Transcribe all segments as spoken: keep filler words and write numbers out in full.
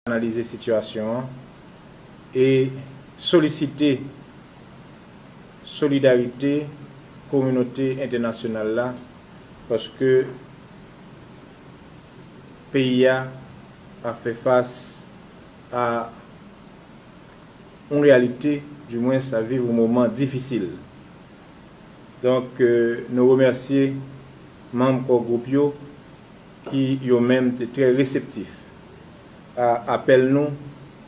analize sitiyasyon an e solisite solidarite kominote entènasyonal la, paske peyi a ap fè fas a yon reyalite, dimwens ap viv yon moman difisil. Donk, euh, nou remèsye manm kò gwoup yo ki yo menm te trè reseptif a apèl nou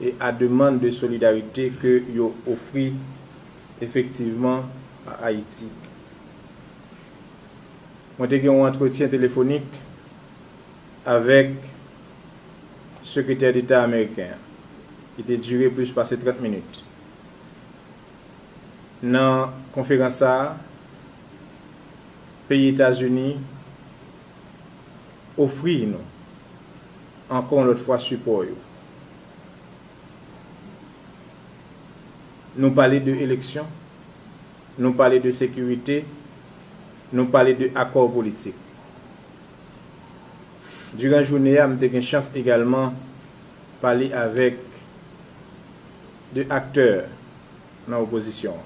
e a demann de solidarite ke yo ofri efektivman a Ayiti. Mwen te gen yon antretyen telefonik avèk Sekretè Deta ameriken an, ki te dire plis pase trant minit. Nan konferans sa a, peyi Etazini ofri nou ankò yon lòt fwa sipò yo. Nou pale de eleksyon, nou pale de sekirite, nou pale de akò politik. Diran jounen an, m te gen chans egalman pale avèk de aktè nan opozisyon an,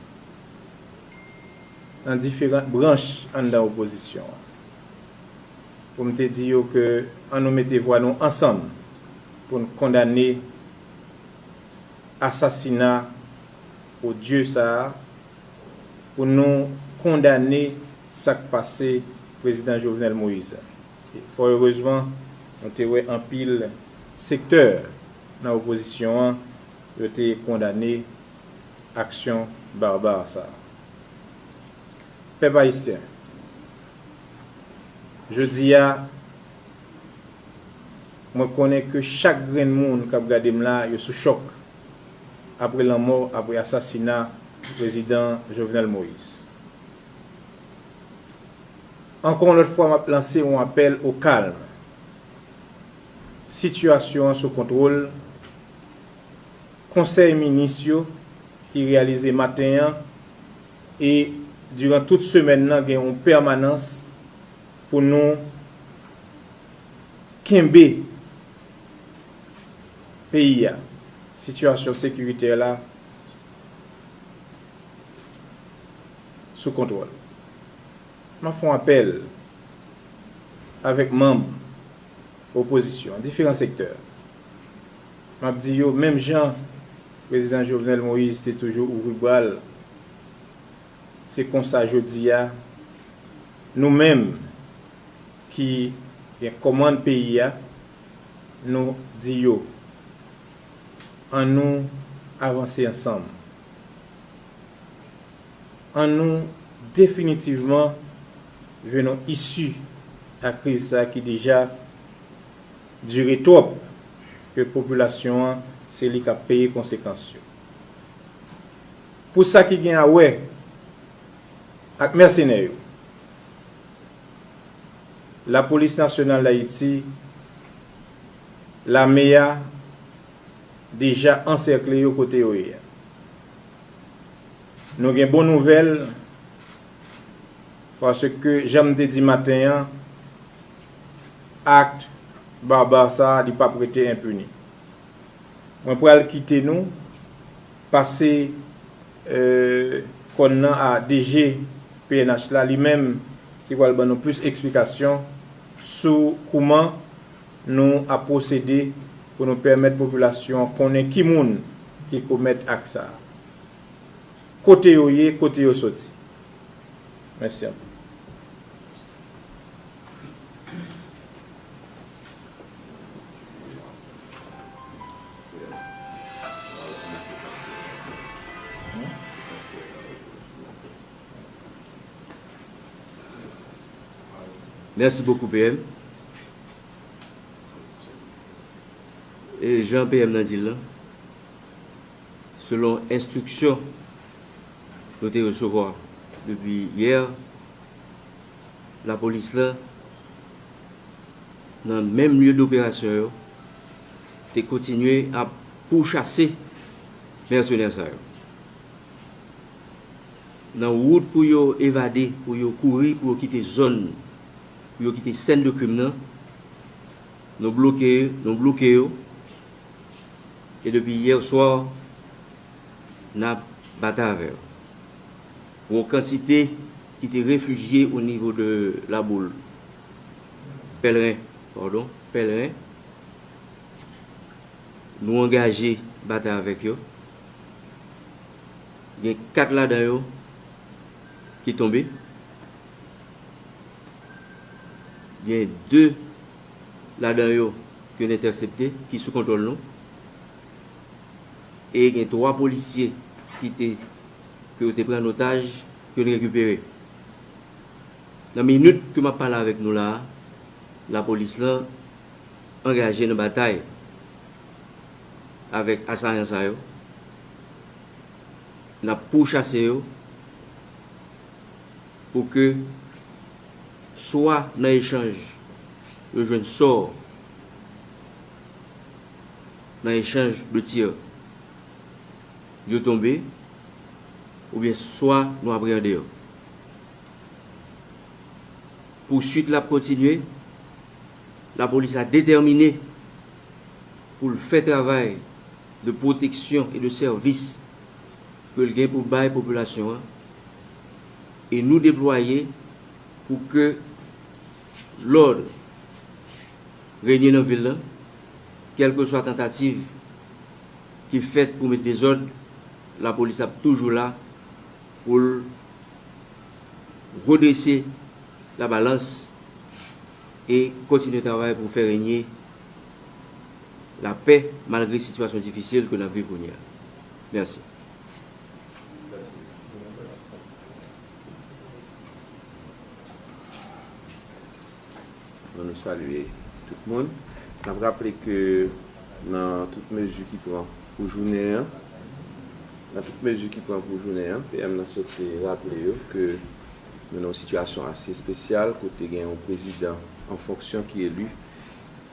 nan diferan branch anndan opozisyon an, pou m te di yo ke ann nou mete vwa nou ansanm pou n kondane asasina odye sa a, pou nou kondane sa k pase Prezidan Jovenel Moïse. E fò erezman, nou te wè anpil sektè nan opozisyon an, yo te kondane aksyon baba sa a. Pèp ayisyen, jodi a, mwen konnen ke chak grenn moun k ap gade m la, yo sou chòk apre lanmò, apre asasina Prezidan Jovenel Moïse. Ankò yon lòt fwa, m ap lanse yon apèl o kalm. Sitiyasyon an sou kontwòl. Konsèy minis yo ki reyalize maten an e diran tout semèn nan gen yon pèmanans pou nou kenbe peyi a, sitiyasyon sekiritè la sou kontwòl. M ap fè yon apèl avèk manm opozisyon an, diferan sektè. M ap di yo, menm jan Prezidan Jovenel Moïse te toujou ouvri bra l, se konsa jodi a, nou menm ki gen kòmann peyi a, nou di yo, ann nou avanse ansanm. Ann nou definitivman jwenn yon isi a kriz sa ki deja dire twòp, ke popilasyon an se li k ap peye konsekans yo. Pou sa ki gen a wè ak mèsenè yo, Lapolis Nasyonal d Ayiti, lame a deja ansèkle yo kote yo ye a. Nou gen bon nouvèl, paske, jan m te di maten an, ak baba sa a, li p ap rete enpini. Mwen pral kite nou, pase, euh, kòn nan a D G P N H la, li menm ki pral ban nou plis eksplikasyon sou kouman nou ap pwosede pou nou pèmèt popilasyon an konnen ki moun ki komèt ak sa a. Kote yo ye, kote yo soti. Mèsi anpil. Mèsi bokou, P M. E jan P M nan di l lan, selon enstriksyon nou te resevwa depi yè, lapolis la, nan menm lye doperasyon yo, te kontinye ap pouchase mèsenè sa yo. Nan wout pou yo evade, pou yo kouri, pou yo kite zòn, pou yo kite sèn de krim nan, nou bloke, nou bloke yo. E depi yè swa, n ap batay avè yo. Pou yon kantite ki te refijye o nivo de Laboul, Pèlren, padon, Pèlren, nou angaje batay avèk yo. Gen kat ladan yo ki tonbe. Gen de ladan yo ke n entèsepte, ki sou kontwòl nou. E gen twa polisye ki te, ke yo te pran an otaj, ke n rekipere. Nan minit ke m ap pale avèk nou la a, lapolis lan angaje nan batay avèk asayan sa yo. N ap pouchase yo pou ke swa nan echanj yo jwenn sò nan echanj de tir, yo tonbe, oubyen swa nou apreyande yo. Pouswit la ap kontinye. Lapolis la detèmine pou l fè travay de pwoteksyon e de sèvis ke l gen pou bay popilasyon an, e nou deplwaye pou ke lòd renye nan vil lan, kèlkeswa tantativ ki fèt pou met dezòd, lapolis ap toujou la pou l redrese labalans e kontinye travay pou fè renye lapè malgre sitiyasyon difisil ke n ap viv kounye a. Mèsi. Bon, nou salye tout moun. N ap raple ke nan tout mezi ki pran pou jounen an, nan tout mezi ki pran pou jounen an, P M nan sot raple yo ke nou nan yon sitiyasyon ase espesyal kote gen yon prezidan an fonksyon ki eli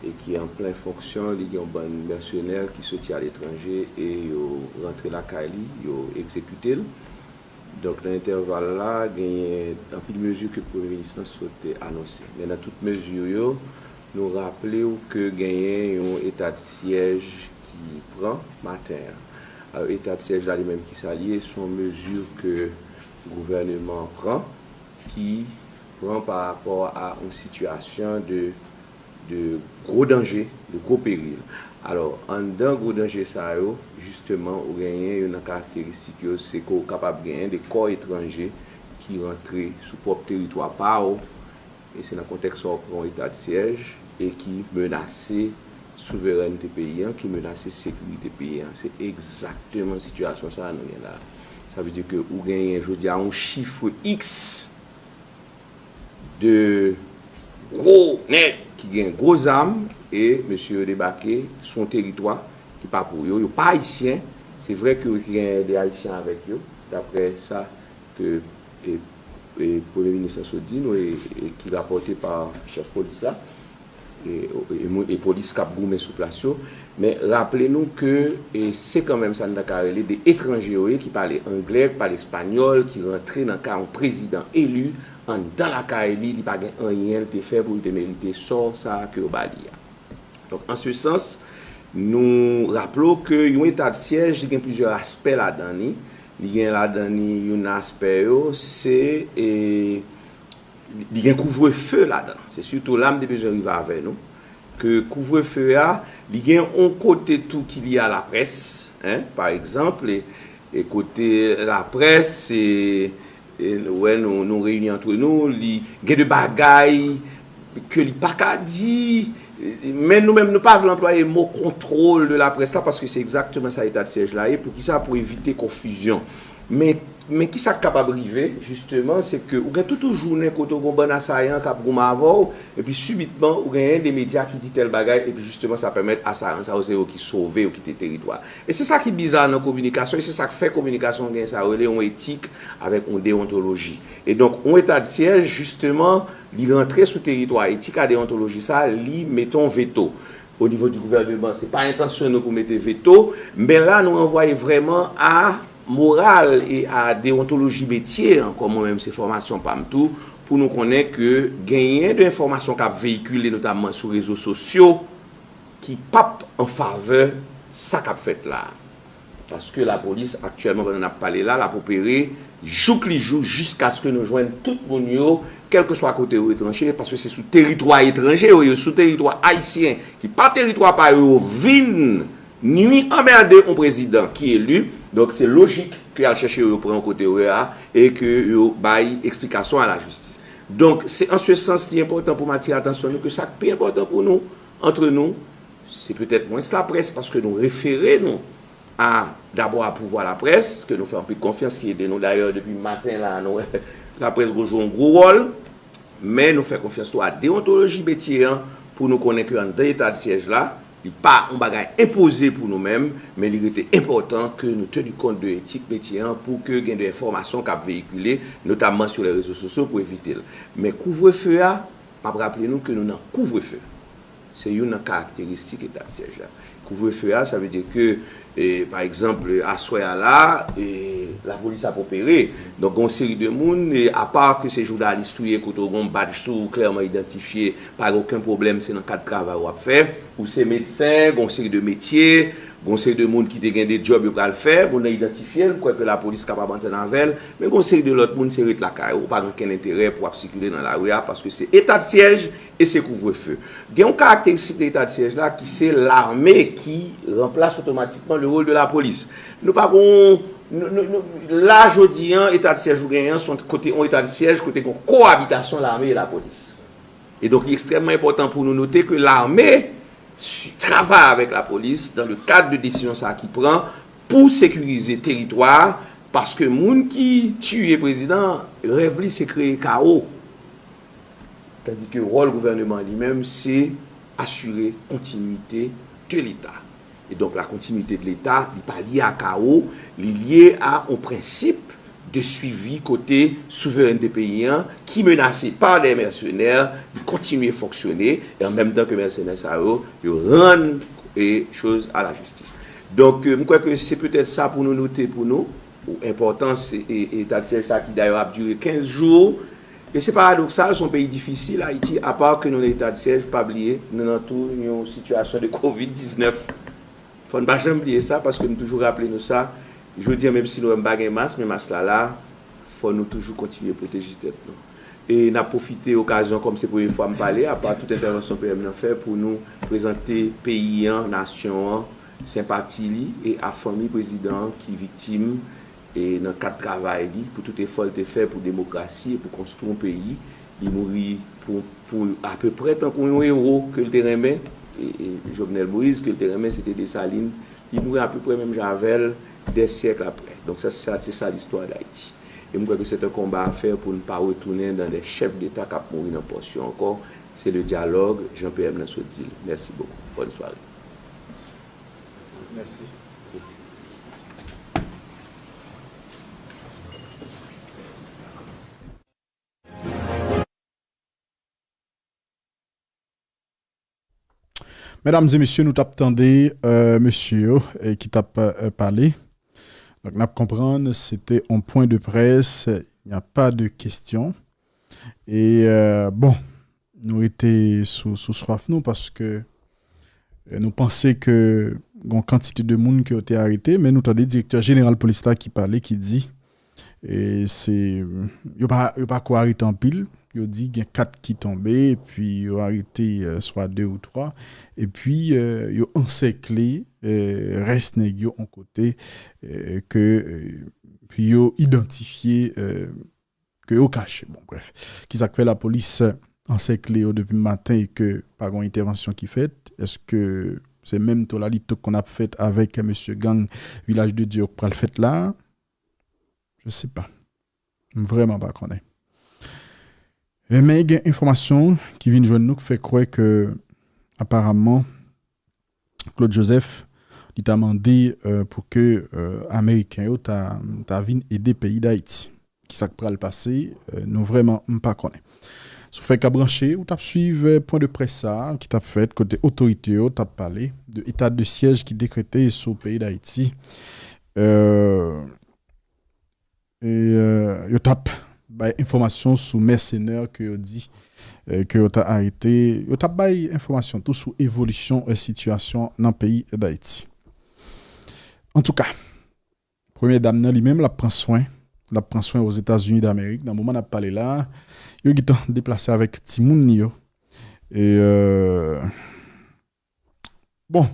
e ki an plen fonksyon, li gen yon bann mèsenè ki soti aletranje e yo rantre lakay li, yo egzekite l. Donk, nan entèval la, genyen anpil mezi ke Premye Minis lan sot anonse. Men nan tout mezi yo, nou raple w ke genyen yon eta de syèj ki pran maten an. Alò, eta de syèj la, li menm, ki sa l ye? Se yon mezi ke gouvèneman an pran, ki pran pa rapò a yon sitiyasyon de de gwo danje, de gwo peril. Alò, anndan gwo danje sa yo, jisteman, ou genyen youn nan karakteristik yo, se ke w kapab genyen de kò etranje ki rantre sou pwòp teritwa pa w, e se nan kontèks sa w pran yon eta de syèj, e ki menase souverènte peyi an, ki menase sekirite peyi an. Se egzakteman sitiyasyon sa a nou gen la. Sa vle di ke ou genyen, jodi a, yon chif X de gwo nèg ki gen gwo zam, e mesye yo debake sou yon teritwa ki pa pou yo. Yo pa ayisyen. Se vre ke yo gen de ayisyen avèk yo, daprè sa ke, e, e, Premye Minis lan sot di nou, e, e ki rapòte pa chèf polis la, e, e, e polis k ap goumen sou plas yo. Men raple nou ke, e, se kanmenm sa n ta ka rele de etranje yo ye, ki pale anglè, ki pale espanyòl, ki rantre nan kay yon prezidan eli anndan lakay li, li pa gen anyen l te fè pou l te merite sò sa a ke yo ba li a. Donk, an se sans, nou raple w ke yon eta de syèj, li gen plizyè aspè ladan li. Li gen ladan li youn nan aspè yo, se, e, li gen kouvrefe ladan. Se sitou la m te bezwen rive avè nou. Ke kouvrefe a, li gen yon kote tou ki lye a laprès, en, pa egzanp, e, e kote laprès, e, e, ou wè, nou, nou reyini antre nou, li gen de bagay ke li pa ka di, e, men nou menm, nou pa vle anplwaye mo kontwòl de laprès la, paske se egzakteman sa eta de syèj la ye. Poukisa? Pou evite konfizyon. Men, men kisa k kapab rive, jisteman, se ke ou gen tout yon jounen kote ou gen yon bann asayan k ap goumen avè w, epi sibitman, ou genyen de medya ki di tèl bagay, epi jisteman, sa pèmèt asayan sa yo, se yo ki sove, yo kite teritwa. E se sa ki biza nan kominikasyon, e se sa k fè kominikasyon gen sa yo rele yon etik avèk yon deyontoloji. E donk, yon eta de syèj, jisteman, li rantre sou teritwa etik a deyontoloji sa, li mete yon veto. O nivo di gouvèneman, se pa entansyon nou pou mete veto, men la, nou ranvwaye vrèman a moral e a deyontoloji metye an, kòm mwen menm se fòmasyon pa m tou, pou nou konnen ke genyen de enfòmasyon k ap veyikile, notamman sou rezo sosyo, ki p ap an favè sa k ap fèt la a. Paske lapolis aktyèlman, pandan n ap pale la, l ap opere jouk li jou, jiskaske nou jwenn tout moun yo, kèlkeswa kote yo etranje, paske se sou teritwa etranje yo ye, sou teritwa ayisyen, ki pa teritwa pa yo, yo vin nwi, anmède yon prezidan ki eli. Donk, se lojik ke y al chèche yo, yo pran yon kote yo ye a, e ke yo bay eksplikasyon a lajistis. Donk, se an se sans li enpòtan pou m atire atansyon nou ke sa k pi enpòtan pou nou, antre nou, se petèt mwens laprès, paske nou refere nou a, dabò a pouvwa laprès, ke nou fè anpil konfyans, ki ede nou. Dayè, depi maten la, nou wè laprès gwo jwe yon gwo wòl, men nou fè konfyans tou a deyontoloji metye an pou nou konnen ke anndan eta de syèj la, li pa yon bagay enpoze pou nou menm, men li rete enpòtan ke nou teni kont de etik metye an pou ke gen de enfòmasyon k ap veyikile, notamman sou lè rezo sosyo pou evite l. Men kouvrefe a, m ap raple nou ke nou nan kouvrefe. Se youn nan karakteristik eta de syèj la. Kouvrefe a, sa vle di ke, e, pa egzanp, aswè a la, e, lapolis ap opere. Donk, gon seri de moun, e, apa ke se jounalis ou ye, kote w gon badj sou ou, klèman idantifye, pa gen okenn pwoblèm, se nan kad travay w ap fè. Ou se medsen, gon seri de metye, gon seri de moun ki te gen de djòb yo pral fè, moun nan idantifye l, m kwè ke lapolis kapab antann avè l, men gon seri de lòt moun, se ret lakay ou, ou pa gen okenn enterè pou w ap sikile nan lari a, paske se eta de syèj, e se kouvrefe. Gen yon karakteristik de eta de syèj la ki se lame ki ranplas otomatikman le wòl de lapolis. Nou pa gon, nou, nou, nou, la jodi an, eta de syèj ou genyen an, se yon kote, yon eta de syèj kote gen yon koabitasyon lame e lapolis. E donk, li ekstrèmman enpòtan pou nou note ke lame si, travay avèk lapolis dans le cadre de desizyon sa ki pran pou sekirize teritwa a, paske moun ki tiye prezidan an, rèv li se kreye kawo. Tandis que wòl gouvèneman li menm, se asire kontinite de Leta. E donk, la continuité de l'État, li pa lye a kawo, li lye a yon prensip de suivi kote souverènte peyi an, ki menase pa de mèsenè, li kontinye fonksyone, e an menm tan ke mèsenè sa yo, yo rann e choz a la jistis. Donk, euh, m kwè ke se petèt sa pou nou note pou nou, ou enpòtans e, e, eta de syèj sa ki dayè ap dire kenz jou. E se paradoksal, se yon peyi difisil, Ayiti, apa ke nou nan eta de syèj, pa bliye, nou nan tou yon sitiyasyon de kovid diznèf. Fò n pa janm bliye sa, paske m toujou raple nou sa. Jodi a, menm si nou wè m pa gen mas, men mas la la, fò nou toujou kontinye pwoteje tèt nou. E n ap pwofite okazyon, kòm se premye fwa m pale, apa tout entèvansyon P M nan fè, pou nou prezante peyi an, nasyon an, senpati li e a fanmi prezidan an ki viktim e nan kad travay li, pou tout efò l te fè pou demokrasi e pou konstwi yon peyi. Li mouri pou, pou apeprè tankou yon ewo ke l te renmen, e, e Jovenel Moïse, ke l te renmen, se te Desalin. Li mouri apeprè menm jan avè l, dè syèk aprè. Donk, sa, sa, se sa listwa Dayiti. E m kwè ke c'est un combat à faire pou n pa retounen dans des chefs d'État k ap mouri nan pòs yo ankò. Se le dialogue, jan P M nan sot di l. Mèsi bokou. Bòn sware. Mèsi. Medam e mesye, nou t ap tande, euh, mesye yo, eh, ki t ap, euh, pale. Donk, n ap konprann, se te yon pwen de près, il n'y a pas de question. E, euh, bon, nou rete sou, sou swaf nou, paske, euh, nou panse ke gon kantite de moun ke yo te arete, men nou tande direktè jeneral polis la ki pale, ki di, e se, yo pa, yo pa ko arete anpil. Yo di gen kat ki tonbe, epi yo arete, euh, swa de ou twa, epi, euh, yo ansèkle, euh, rès nèg yo yon kote, euh, ke, euh, epi yo idantifye, euh, ke yo kache. Bon, brèf. Kisa k fè lapolis ansèkle yo depi maten e ke pa gen entèvansyon ki fèt? Èske se menm tolalito k konn ap fèt avèk mesye gang Vilaj de Dye yo k pral fèt la? Je sais pas. M vrèman pa konnen. E men gen enfòmasyon ki vin jwenn nou k fè kwè ke, aparaman, Claude Joseph, li ta mande, euh, pou ke, euh, Ameriken yo ta, ta vin ede peyi Dayiti. Kisa k pral pase, euh, nou vrèman m pa konnen. Si w fèk ap branche, ou t ap swiv, euh, pwen de près sa a ki t ap fèt kote otorite yo t ap pale de eta de syèj ki dekrete sou peyi Dayiti. Euh, E, euh, yo t ap bay enfòmasyon sou mèsenè ke yo di, euh, ke yo ta arete. Yo t ap bay enfòmasyon tou sou evolisyon, euh, sitiyasyon nan peyi Dayiti. Antouka, premyè dam nan li menm, l ap pran swen. L ap pran swen Ozetazini Damerik. Nan moman n ap pale la, yo gentan deplase avèk timoun li yo. E, euh, bon,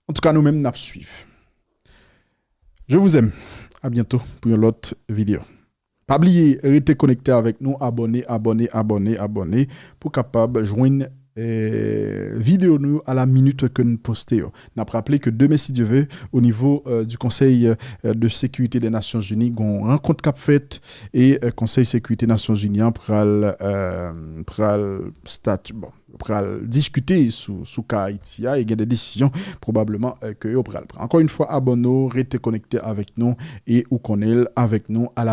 antouka, nou menm, n ap swiv. Je vous aime. À bientôt pour une autre vidéo. Pa bliye, rete konekte avèk nou, abòne, abòne, abòne, abòne, pou kapab jwenn eh, videyo nou yo a la minit ke n poste yo. N ap raple ke demen, si Dye ve, o nivo eh, du Conseil eh, de Sécurité des Nations Unies, gon rankont k ap fèt e eh, Konsèy Sekirite Nasyonzini an pral, eh, pral stati, bon, pral diskite sou, sou ka Ayiti a e gen de desizyon pwobableman eh, ke yo pral pran. Ankò yon fwa, abòne w, rete konekte avèk nou e ou konnen l avèk nou a la